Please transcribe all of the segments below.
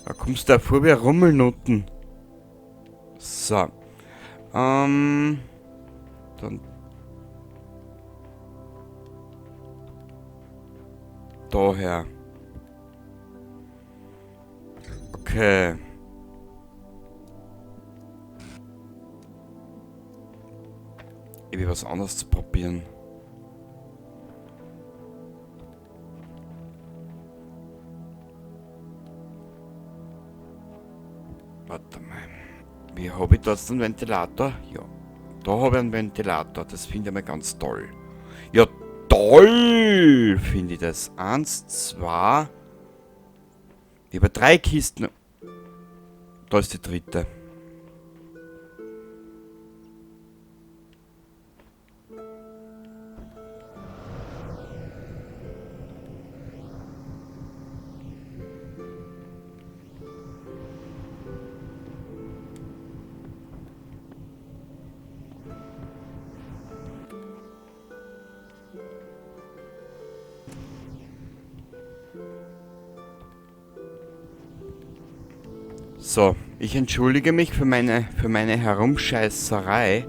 Da kommst du ja vor wie Rummelnoten. So. Dann. Daher. Okay. Ich will was anderes probieren. Warte mal. Wie hab ich da jetzt einen Ventilator? Ja. Da hab ich einen Ventilator. Das finde ich mal ganz toll. Ja, toll finde ich das. 1, 2. Ich habe 3 Kisten. Da ist die dritte. So, ich entschuldige mich für meine Herumscheißerei.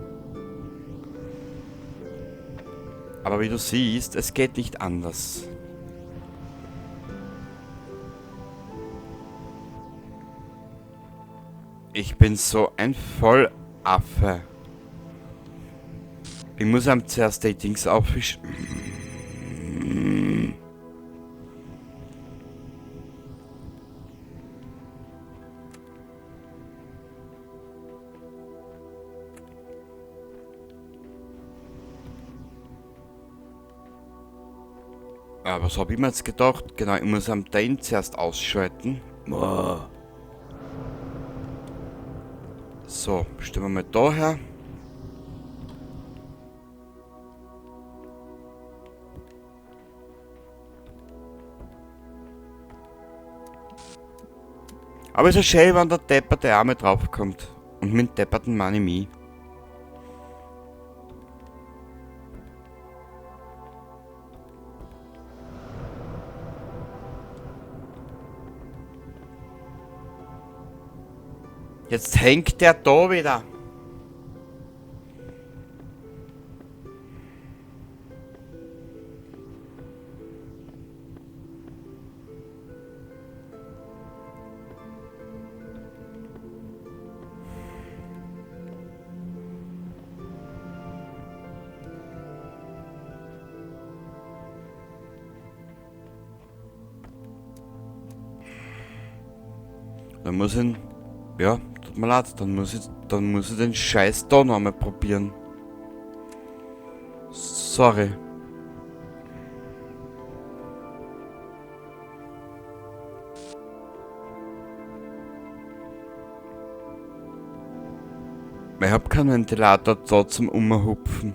Aber wie du siehst, es geht nicht anders. Ich bin so ein Vollaffe. Ich muss am zuerst die Dings aufwischen. Ah, was hab ich mir jetzt gedacht? Genau, ich muss am den zuerst ausschalten. Boah. So, stellen wir mal da her. Aber es ist ja schön, wenn der depperte Arme draufkommt. Und mit dem depperten meine ich mich. Jetzt hängt der da wieder. Dann muss ich ihn, ja, tut mir leid, dann muss ich den Scheiß da noch einmal probieren. Sorry. Ich hab keinen Ventilator da zum Umhupfen.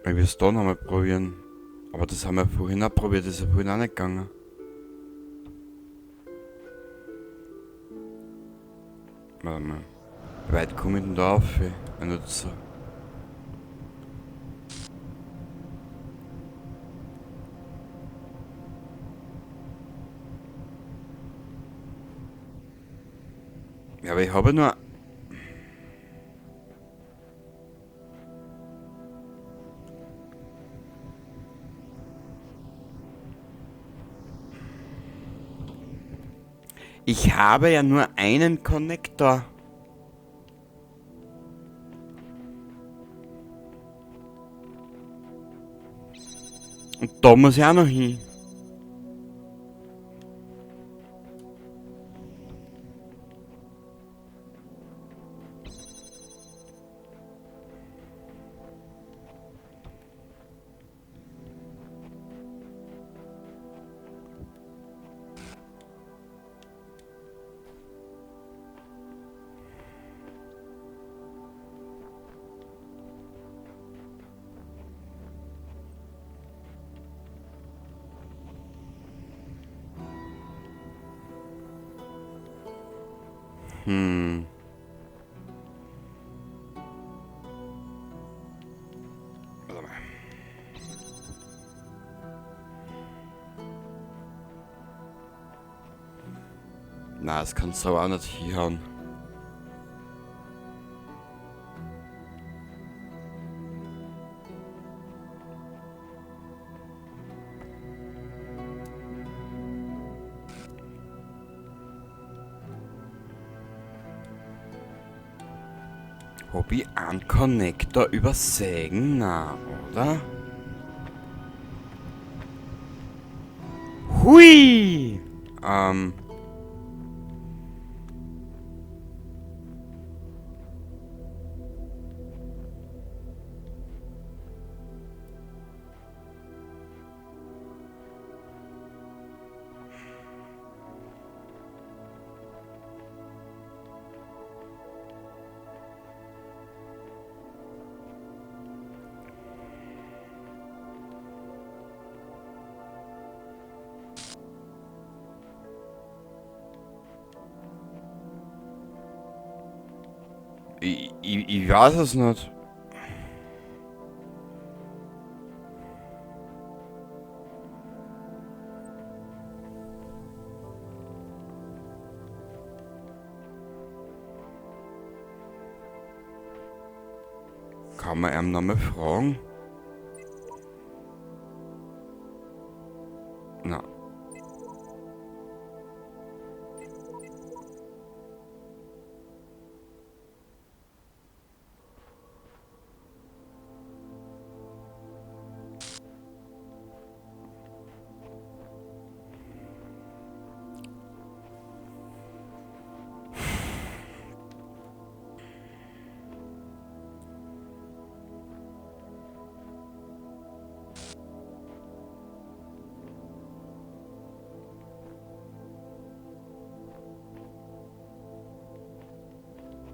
Ich will es da nochmal probieren. Aber das haben wir vorhin auch probiert, das ist ja vorhin auch nicht gegangen. Warte mal. Wie weit komme ich denn da auf? Wenn du das so. Ja, aber ich habe nur... Ich habe ja nur einen Konnektor. Und da muss ich auch noch hin. Hm. Warte mal. Na, das kannst du aber auch nicht hinhauen. Hab ich einen Connector übersehen? Na, oder? Hui! Ich weiß es nicht. Kann man ihm nochmal fragen? Na.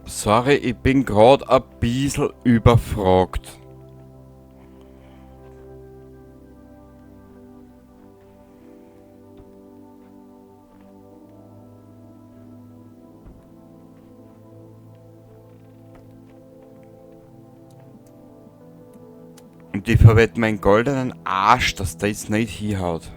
Sorry, ich bin grad ein bisschen überfragt. Und ich verwette meinen goldenen Arsch, dass der jetzt nicht hinhaut.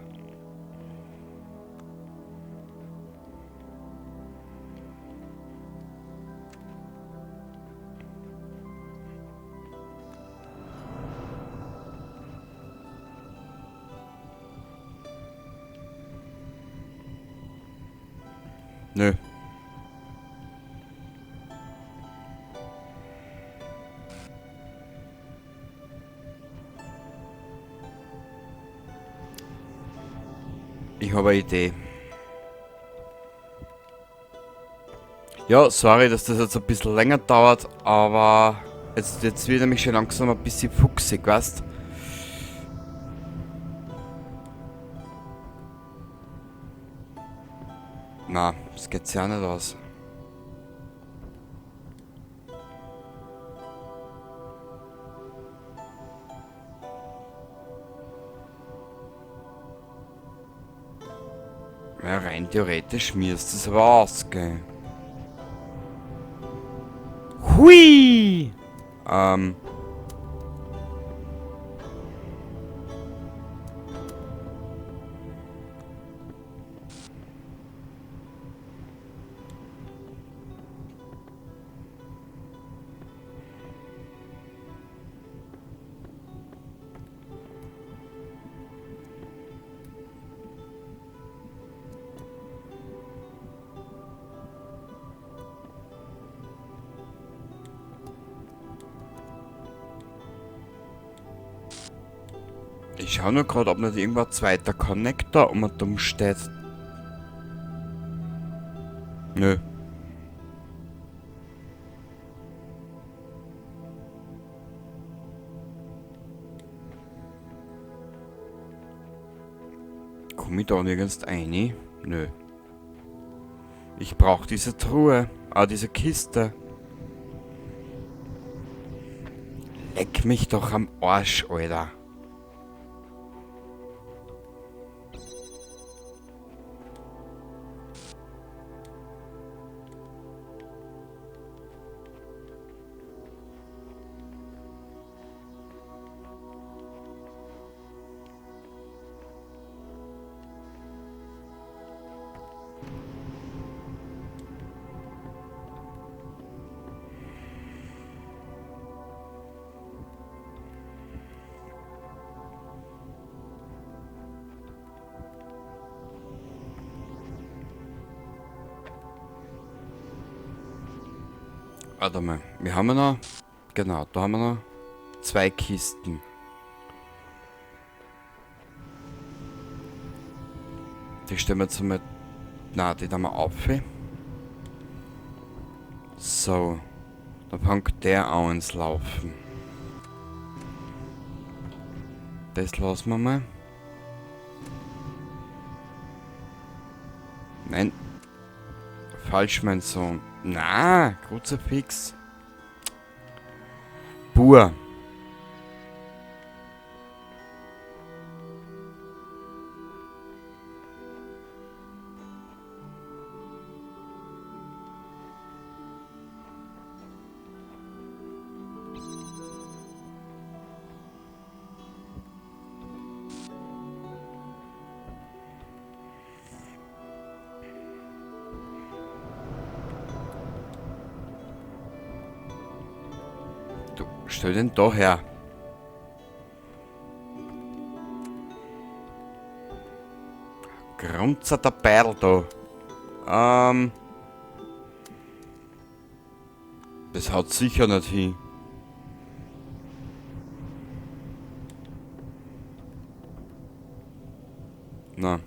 Nö. Ich habe eine Idee. Ja, sorry, dass das jetzt ein bisschen länger dauert, aber jetzt wird nämlich schon langsam ein bisschen fuchsig, weißt? Na, das geht ja nicht aus. Ja, rein theoretisch müsste es aber ausgehen. Hui! Ich schau nur grad, ob nicht irgendwo ein zweiter Connector um und um steht. Nö. Komm ich da nirgends rein? Nö. Ich brauch diese Truhe. Ah, diese Kiste. Leck mich doch am Arsch, Alter. Warte mal, wir haben ja noch... Genau, da haben wir noch 2 Kisten. Die stellen wir jetzt einmal... Nein, die tun wir auf. So. Dann fängt der an ins Laufen. Das lassen wir mal. Nein. Falsch, mein Sohn. Na, Kruzifix. Bur. Du, stell den da her. Grunzer der Perl da. Das haut sicher nicht hin. Na.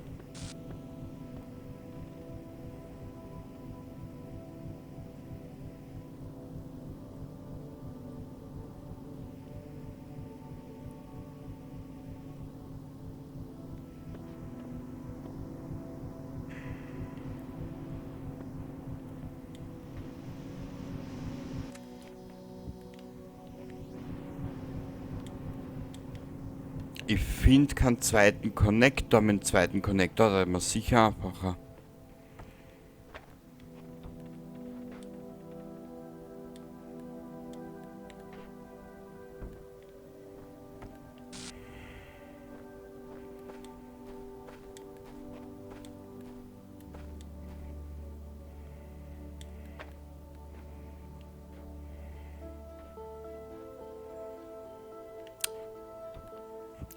Ich find keinen zweiten Connector. Mit dem zweiten Connector, da ist man sicher einfacher.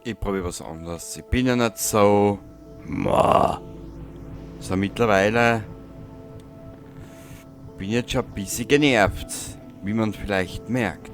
Ich probier was anderes. Ich bin ja nicht so... Ma. So mittlerweile... Bin ich jetzt schon ein bisschen genervt. Wie man vielleicht merkt.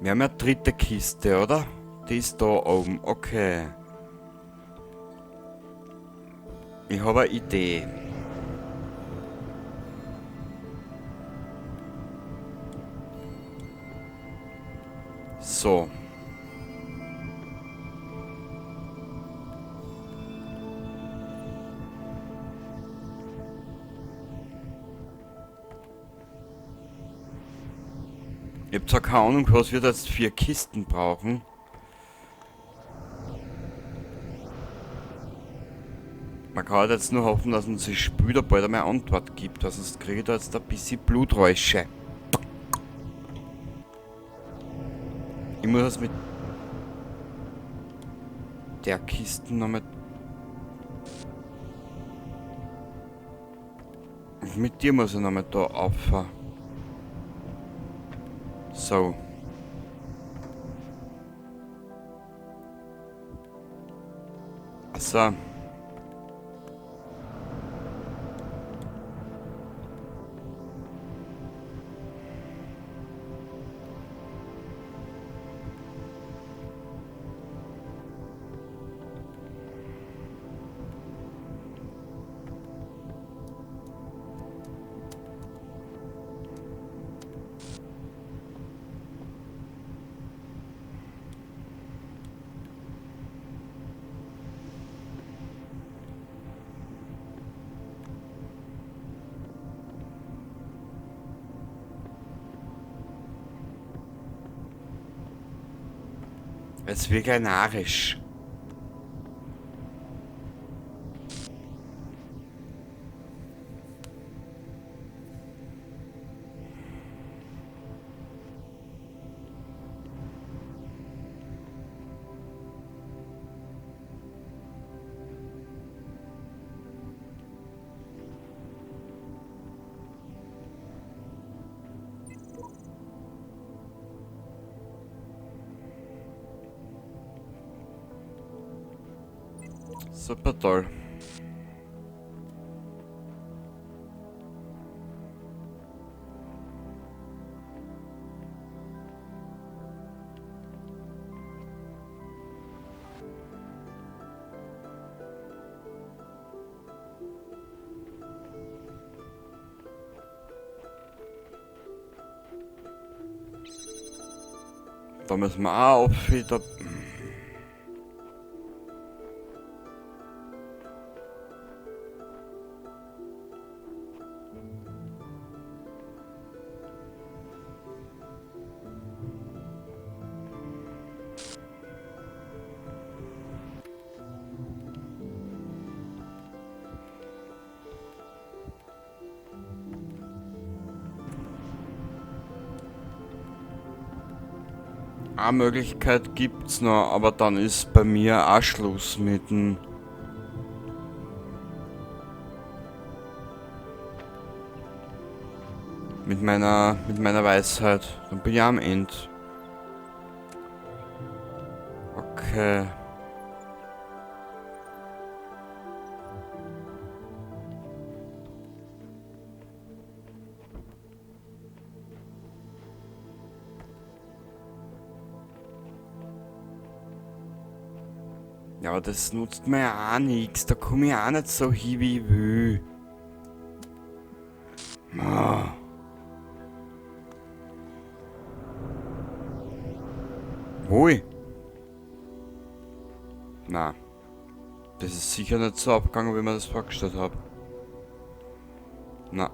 Wir haben ja dritte Kiste, oder? Die ist da oben. Okay. Ich habe eine Idee. So. Ich hab zwar keine Ahnung, was wir da jetzt 4 Kisten brauchen. Man kann halt jetzt nur hoffen, dass uns das Spiel da bald einmal Antwort gibt, weil sonst kriege ich da jetzt ein bisschen Bluträusche. Ich muss das mit der Kiste nochmal... Mit dir muss ich nochmal da auffahren. So. So. Es wird gleich narrisch. Super toll. Da müssen wir auch auf wieder. Eine Möglichkeit gibt's noch, aber dann ist bei mir auch Schluss mit dem. Mit meiner Weisheit. Dann bin ich am Ende. Okay. Ja, aber das nutzt mir ja auch nichts. Da komme ich auch nicht so hin, wie ich will. Ah. Ui. Na. Das ist sicher nicht so abgegangen, wie ich mir das vorgestellt hab. Na.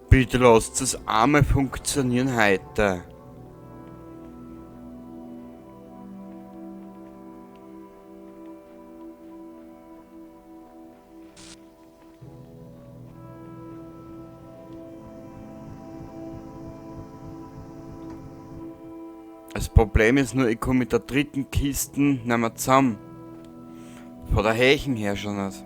Bitte lasst es einmal funktionieren heute. Das Problem ist nur, ich komme mit der dritten Kiste nicht mehr zusammen. Von der Hächen her schon nicht.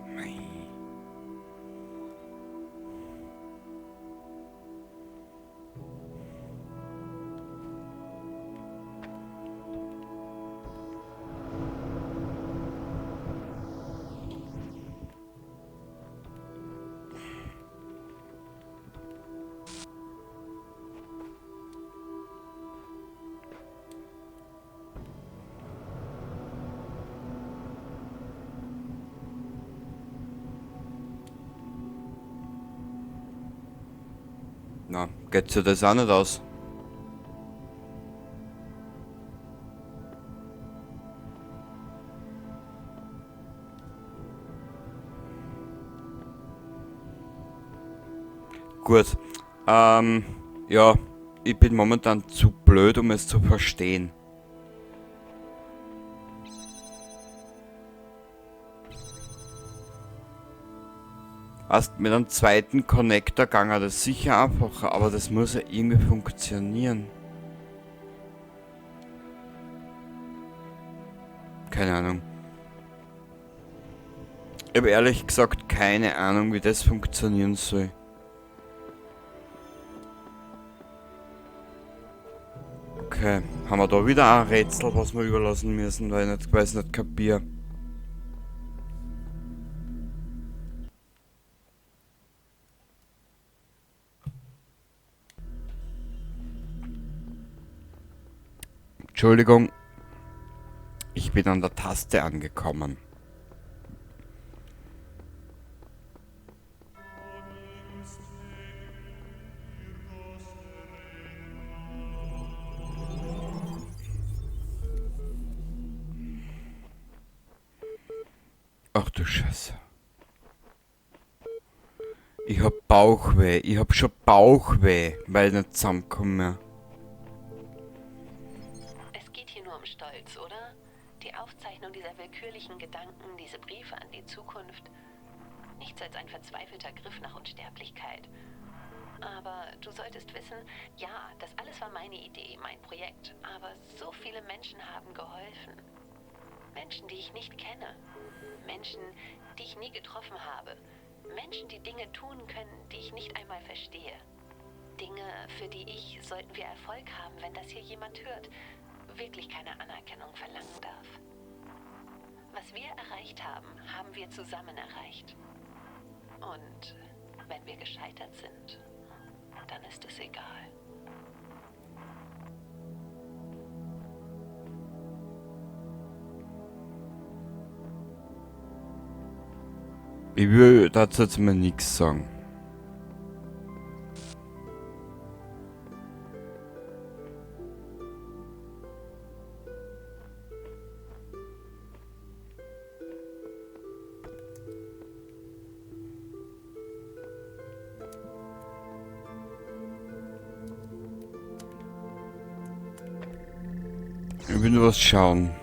Na, geht sich das auch nicht aus. Gut. Ja, ich bin momentan zu blöd, um es zu verstehen. Erst mit einem zweiten Connector gegangen, das ist sicher einfacher, aber das muss ja irgendwie funktionieren. Keine Ahnung. Ich hab ehrlich gesagt keine Ahnung, wie das funktionieren soll. Okay, haben wir da wieder ein Rätsel, was wir überlassen müssen, weil ich nicht, weiß nicht kapier. Entschuldigung, ich bin an der Taste angekommen. Ach du Scheiße. Ich hab Bauchweh. Ich hab schon Bauchweh, weil ich nicht zusammenkomme. Es geht hier nur um Stolz, oder? Die Aufzeichnung dieser willkürlichen Gedanken, diese Briefe an die Zukunft. Nichts als ein verzweifelter Griff nach Unsterblichkeit. Aber du solltest wissen, ja, das alles war meine Idee, mein Projekt. Aber so viele Menschen haben geholfen. Menschen, die ich nicht kenne. Menschen, die ich nie getroffen habe. Menschen, die Dinge tun können, die ich nicht einmal verstehe. Dinge, für die ich, sollten wir Erfolg haben, wenn das hier jemand hört, wirklich keine Anerkennung verlangen darf. Was wir erreicht haben, haben wir zusammen erreicht. Und wenn wir gescheitert sind, dann ist es egal. Ich will dazu jetzt mal nichts sagen. Ich will nur was schauen.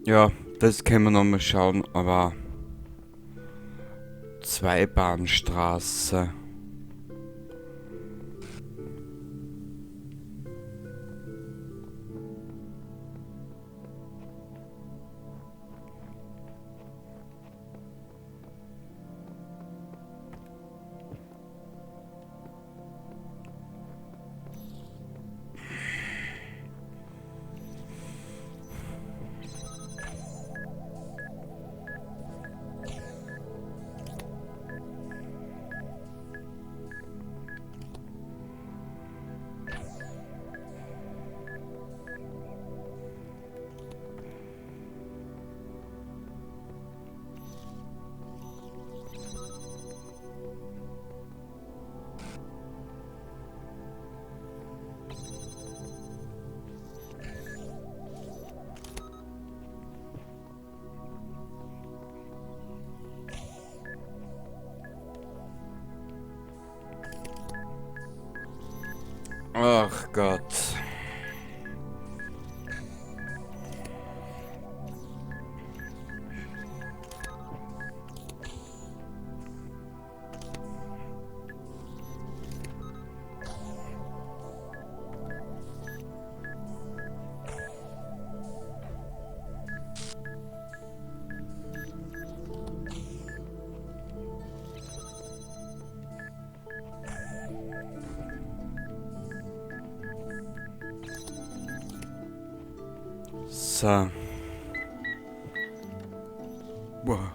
Ja, das können wir nochmal schauen, aber Zweibahnstraße. Ach Gott. So. Boah.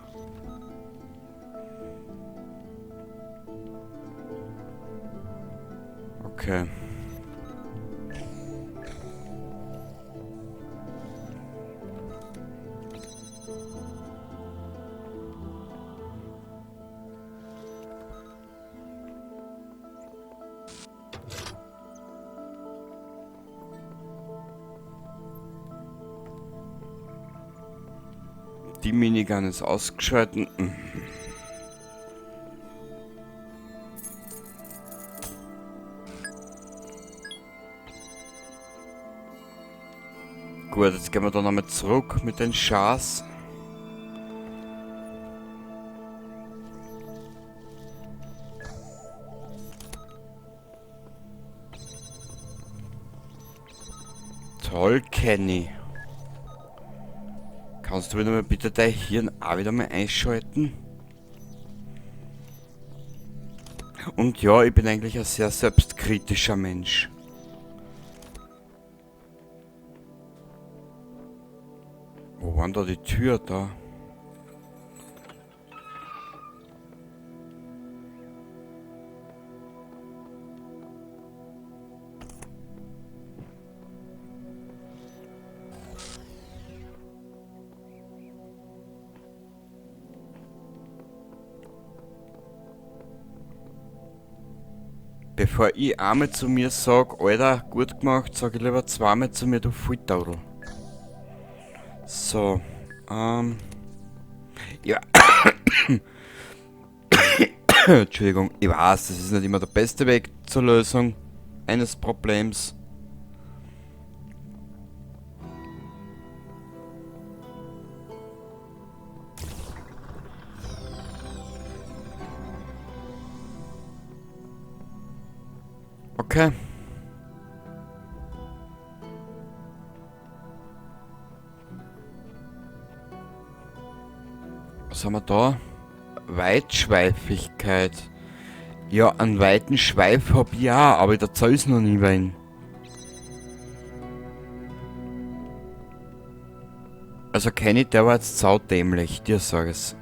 Okay. Die Minigun ist ausgeschaltet. Gut, jetzt gehen wir da nochmal zurück mit den Chars. Toll, Kenny. Kannst du wieder mal bitte dein Hirn auch wieder mal einschalten? Und ja, ich bin eigentlich ein sehr selbstkritischer Mensch. Wo war denn da die Tür da? Bevor ich einmal zu mir sag, Alter, gut gemacht, sag ich lieber zweimal zu mir, du Volltaudel. So, ja. Entschuldigung, ich weiß, das ist nicht immer der beste Weg zur Lösung eines Problems. Okay. Was haben wir da? Weitschweifigkeit. Ja, einen weiten Schweif hab ich auch, aber ich erzähl's noch nie wen. Also Kenny, der war jetzt saudämlich, dir sag ich's.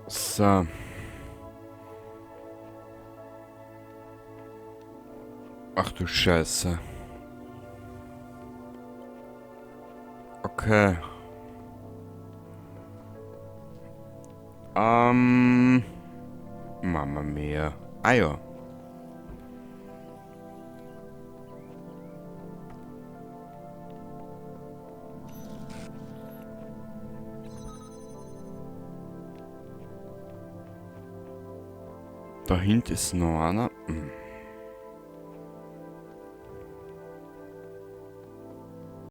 So. Ach du Scheiße. Okay. Mama mia. Ah ja. Da hinten ist noch einer.